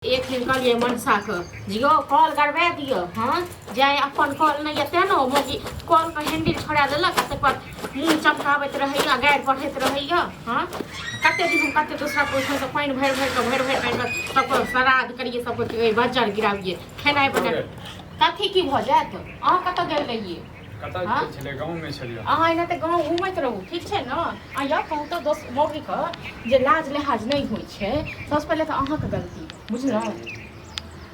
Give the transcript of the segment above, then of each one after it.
एक दिन कहलियै मनसाके जे यौ कल गड़बा दिअ। हँ, जाय अपन कल नहि यऽ तेँ ने मौगी कलके हैंडिल छोड़ा लेलक आ तकर बाद मुँह चमकाबैत रहैए, गारि पढ़ैत रहैए। हँ, कते दिन हम कते दोसराके ओहिठामसँ पानि भरि भरि कऽ भरि भरि कऽ सबके श्राद्ध करियै, सबके बज्जर गिराबियै, खेनाइ बना कथी की भऽ जायत। अहाँ कतऽ गेल रहियै? कतऽ हँ? गेल छलियै? गाँवमे छलियै। अहाँ एनाहिते गाँव घुमैत रहू, ठीक छै ने? आ यौ कहू तऽ, दोस मौगीके जे लाज लिहाज नहि होइ छै, सबसँ पहिले तऽ अहाँके गलती, बुझलहुँ?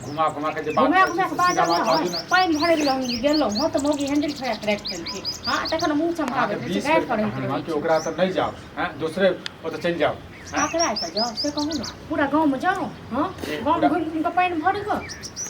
घुमा घुमा के जे बात घुमा करै घुमा छी कऽ से सीधा बाजब बात ने। बाजू ने। पानि भरै लए हम गेलहुँ हँ तऽ मौगी हैंडिल छोड़ा कऽ राखि देलकै। हँ, तखन मुँह अहाँके चमकाबैत रहै छै, 20 गारि बेर पढ़ैत कहलहुँ रहै कि छै। ओकरा तऽ नहि जाउ, हँ, दोसरे ओतऽ चलि जाउ। हँ? ककरा एतऽ जाउ से कहू ने? पूरा गाँवमे जाउ? हँ, ए, गाँवमे पूरा घुमि घुमि कऽ पानि भरि कऽ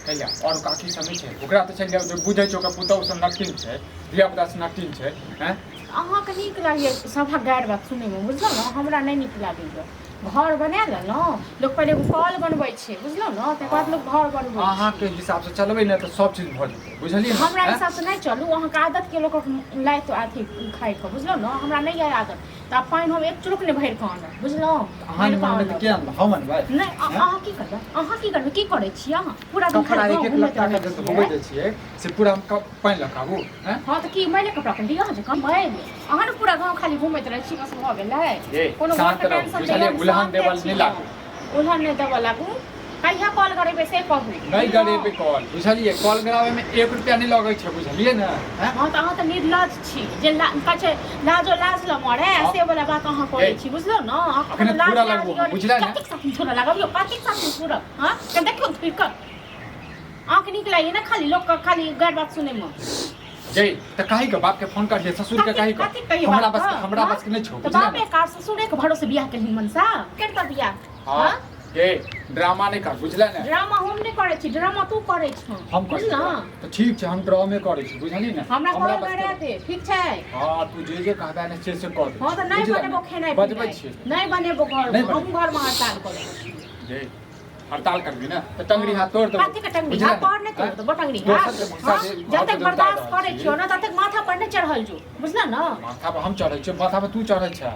चलि जाउ। आओर काकी सब नहि छै, ओकरा तऽ चलि जाउ जे बुझै छै ओकर पुतहु सब नटिन छै, धिया पुता सब नटिन छै। हँ, अहाँके नीक लागैए सभक गारि बात सुनैमे, बुझलहुँ ने? हमरा नहि नीक लागैए। घर बना लेलहुँ, लोक पहिले एगो कल बनबै छै, बुझलहुँ ने? तकर बाद लोक घर बनबै छै। अहाँके हिसाबसँ चलबै ने तऽ सब चीज भऽ जेतै, बुझलियै ने? हमरा हँ? हिसाबसँ नहि चलू। अहाँके आदत के लोकक लाइत अथी खाइके, बुझलहुँ ने? हमरा नहि यऽ आदत। तऽ आब पानि हम एक चुरुक नहि भरि कऽ आनब, बुझलहुँ? अहाँ भरि नहि कऽ मानबै तऽ आनब के अनबै? हम अनबै? नहि। हँ? अहाँ की करबै? अहाँ की करबै? की करै छियै अहाँ पूरा दिन? कपड़ा खाली एक गाँव एक घुमैत लत्ता रहै के जे छियै। धोबै जे छियै से पूरा हम पानि लऽ कऽ आबू? हँ? हँ, तऽ की मैले कपड़ा पहिर अहाँ जकाँ मैल? अहाँ ने पूरा गाँव खाली घुमैत रहै छी, बस भऽ गेलै। ए, कोनो शान्त घरके रहू, टेंशन बुझलियै? दैए? हम उलहन शान्ते देबल छी। नहि हम लागू। उलहन नहि देबऽ लागू। कहिया कॉल करेबै से कहू, नहि बुझलहुँ? गड़ेबै कॉल, बुझलियै? कॉल गड़ाबैमे 1 रुपया नहि लगै छै, बुझलियै ने? हँ? हँ, तऽ अहाँ तऽ निर्लज छी जे कहै छै लाजो लाज लऽ मरे, हँ। से वाला बात अहाँ ए, करै छी, बुझलहुँ ने? अहाँके अखने कोनो लाज थूरा लाज लगबो यऽ हम, बुझले ने? कतेक साथी थोड़ा लागब यौ? कतेक साथी थोड़ा? हँ, कनि देखियौ थुरि कऽ। अहाँके नीक लागैए ने खाली लोकके खाली गारि बात सुनैमे? जै तऽ काहे के बाप के फोन करियै, ससुर के? कथी काहे के? कथी कहियै हमरा बाप बस के? हमरा हँ, बस के नहि छौ, तऽ बुझले बापे ने? कार ससुरे के भरोसे बियाह केलहिन मनसा? करता बियाह? हँ। हँ, गे, ड्रामा नहि कर, बुझले ने? ड्रामा हम नहि करै छी, ड्रामा तू करै छह। हम करै बुझल? छी तऽ ठीक छै, हम ड्रामे करै छी, बुझली ने? हमरा हमरा कॉल बस करा के दे, ठीक छै? हँ, तू जे जे कहबे ने से से कऽ दै हँ, छी, तऽ नहि बुझले बनेबो ने? खेनाइ बजबै पिनाइ छियै। नहि बनेबो घरमे। नहि हमहूँ बनेबो। घरमे हड़ताल करब। गे, हड़ताल करबी ने तऽ टंगरी हाथ तोड़ देबो। कथी के टंगरी बुझले हाथ? ने? तोड़ नहि तोड़ आँय? देबो टंगरी दोसर हाथ। के भूसा हँ, जे घर जतेक के उतारि बर्दाश्त रहल करै छी। छियौ ने ततेक माथा पर नहि चढ़ल जो, बुझल ने? माथा पर हम चढ़ै छियै? माथा पर तू चढ़ै छै।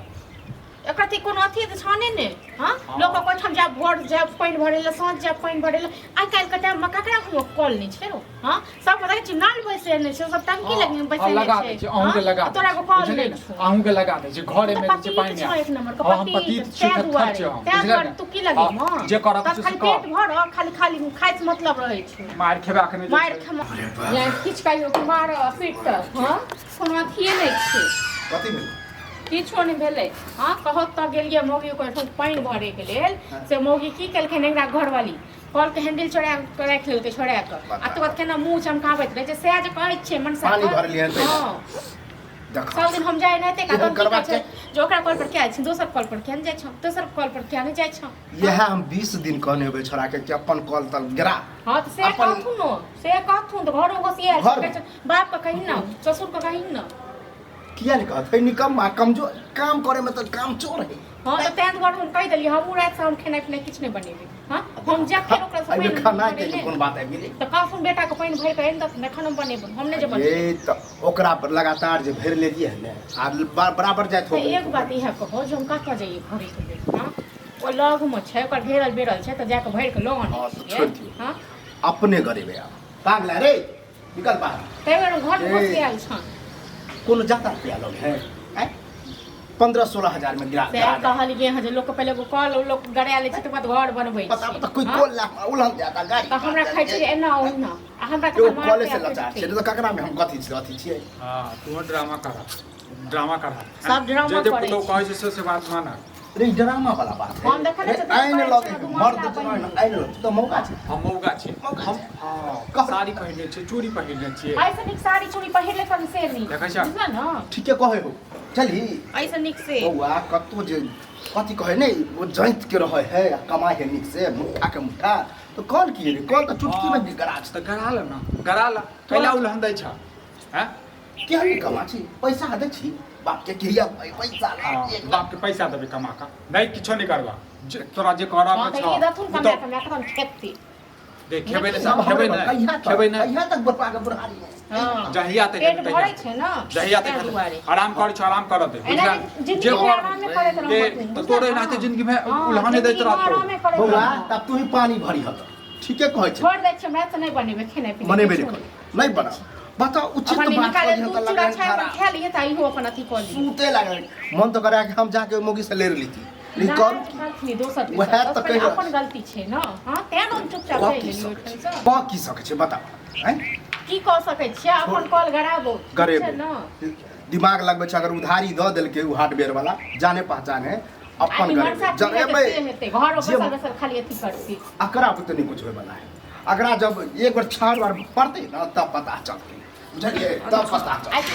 एकरा तऽ कोनो अथी तऽ छने ने। हँ, हँ। लोक ओहिठाम जायब, भोर जायब पानि भरै लए, साँझ जायब पानि भरै लए। आइ काल्हिके टाइममे ककरा कोनो कल नहि छै रौ? हँ, सब देखै छी नल बैसेने छै, सब टंकी हँ लग हँ बैसेने लगा छै। दै छी, अहूँके हँ, लगा दै तोरा छी, एगो कल बुझलियै नहि ने? छौ। अहूँके लगा दै छी। तू तऽ घरेमे जे छै पतित पानि छौ, आयल। एक नंबर के हँ, हम पतित। पतित छी, तैं थेथर दुआरे छी हम, तैं बुझलियै दुआरे ने? तू की हँ, लगेबह? जे करब तब से खाली कर। पेट भर, खाली खाली खाइ से मतलब रहै छै। मारि खेबै अखने जे मारि छै। खेमा या किछु कहियो कि मार पीट तऽ। हँ, कोनो अथिये नहि छै। कथी भेलै? किछो नहि भेलै। हँ, कहत तऽ गेलियै मौगी ओहिठाम पानि भरैके लेल, से मौगी की केलखिन, एकरा घरवाली कलके हैंडल चोरा कऽ राखि लेलकै छोड़ा कऽ, आ तकर बाद केना मुँह चमकाबैत रहै छै, सएह जे कहै छियै मनसा। पानि भरलियै हन पहिले? हँ। देखा। सब दिन हम जाइ नहि एहन तहन की कहै करबाक छै जे ओकरा कल पर किया जाइ छै, दोसर कल पर किया नहि जाइ छौ, दोसर कल पर किया नहि जाइ छौ। इएह हम 20 दिन कहने हेबै छोड़ाके कि अपन कल तल गिरा। हँ, तऽ से अपन कहथुन ने, से कहथुन तऽ घरो घोसिया घर कहै छै, बापके कही ने, ससुरके कही ने। किया नहि कहत है? निकम्मा, कमजोर, काम करे में तऽ काम चोर है। हँ, तऽ तें दुआरे हम कहि देलियै, हमहूँ रातिसँ हम खेनाइ पिनाइ किछु नहि बनेबै। हँ, हम जायब फेर ओकरासँ एहिमे पानि खाना के भरै कोन लेल। बात आबि गेलै? तऽ कहथुन बेटाके पानि भरि कऽ आनि देथुन, एखन हम बनेबै, हम नहि जे बनेबै। ये तऽ ओकरा पर लगातार जे भरि लेलियै हन ने, आ बराबर जाइत तऽ होबै। एक बात इएह कहौ जे हम कतऽ जइयै भरैके लेल? हँ, ओ लगमे छै, ओकर घेरल बेरल छै, तऽ जाकऽ भरि कऽ लऽ आनै हँ, तऽ छियै। छोड़ि दियौ। हँ, अपने गरेबै आब। पागल है रे, निकल बाहर। ताहि बेर घरमे ए। घुसि आयल छन। कोनो ज्यादा रुपया लग है? आँय, 15-16 हजार में गिरा सएह गिरा दे। कहलियै हँ जे लोकके पहिले एगो कल लोक गड़ा लै छै, तकर बाद घर बनबै पता छै। पता कोई हँ? कॉल ला उलहन जाता गाड़ी। तऽ हमरा खाइ छै जे एना ओहिना आ हमरा एगो तखन कॉले मारतै से आ लाचार छै पिटतै। नहि तऽ ककरा में हम कथी छी, अथी छियै? हँ, तूहो ड्रामा कर, ड्रामा कर। सब ड्रामा जे जे करै पुतहु छै। कहै छै से से बात माना। रे, ई ड्रामा वाला बात है। हम देखै रे, छियै तऽ आइन करै लगे छै, है, दू मर्द मसला जेना बनि। आइन लगे, तू तऽ मौका छै। हम मौगा छी? मौगा हम छै। हँ, कह। साड़ी पहिरने छियै, चूड़ी पहिरने छियै। एहिसँ नीक साड़ी चूड़ी पहिरले तहन से नीक। देखै छह? बुझल ने? ठीके कहै हो, चलही। एहिसँ नीक से। बौआ, कतौ जे कथी कहै ने, ओ जाइत के रहै है आ कमाइ है नीक से मुट्ठा के मुट्ठा, तऽ कल की रे, कल तऽ चुटकी में गरा छै। तऽ गरा ल ने, गरा ल। कैला उलहन दै छ? हैं? किया नहि कमा छी? पैसा दै छी बाप के, किया पैसा ला? हँ, एक लाख। बाप के पैसा देबै कमा कऽ? नहि, किछो नहि करबा। जे तोरा जे करऽ हँ, के तऽ छौ ई देथुन ओ कमाए तऽ कमाए कऽ तहन खेतै। देख, खेबै नहि, सब खेबै हमरे नहि, कहिया तक, खेबै नहि। कहिया तक बुढ़वा के बुढ़ारी है? हँ, जहिया तक पेट हेतै भरै तहिया। छै ने, जहिया तक तैं हेतै। दुआरे। आराम कर छौ, आराम करऽ दे। एना बुझला? जिंदगी जे में कर आरामे करैत दे रहब तू, तऽ बुझल तोरे ने? एनाहिते जिंदगी में हँ, उलहने दैत जिंदगी में रहतौ। आरामे करैत बौआ, रहब। तब तू ही पानी भरी हत। ठीके कहै छै। छोड़ दै छियै, हमरा से नहि बनेबै खेनाइ पिनाइ। बनेबे नहि करै, नहि बनाउ। बताउ, उचित अपन बात निकाले कहियो दूध तऽ चूड़ा लगन छानि खराब। खा लिहे तऽ इहो अपन अथी कऽ लिहे। सुते लागल मन तऽ करे कि हम जाके मौगी से लेर लीती, लेकिन करू की? करथिन दोसर तेसर। वएह तऽ बस कहि रहल अपन छी। गलती छै ने, हँ, तें ने हम चुपचाप कऽ चलि की गेलियै सकै छी? ओहिठामसँ। कऽ की सकै छै बताउ? आँय? की कऽ सकै छियै? अपन कॉल गराबो ठीक छै गरेबो ने। दिमाग लगबै छै। अगर उधारी दऽ देलकै ओ हार्डवेयर वाला, जाने पहचाने अपन आइ गरेबै मनसा की हेतै जरेबै से हेतै, घरो जे बैसल बैसल खाली अथी करती। अकरा बुते नहि कुछ होय वाला है। अकरा जब एक बार छाड़ बार पड़तै ने तब पता चलतै, बुझलियै? तब पता चलतै। आइ।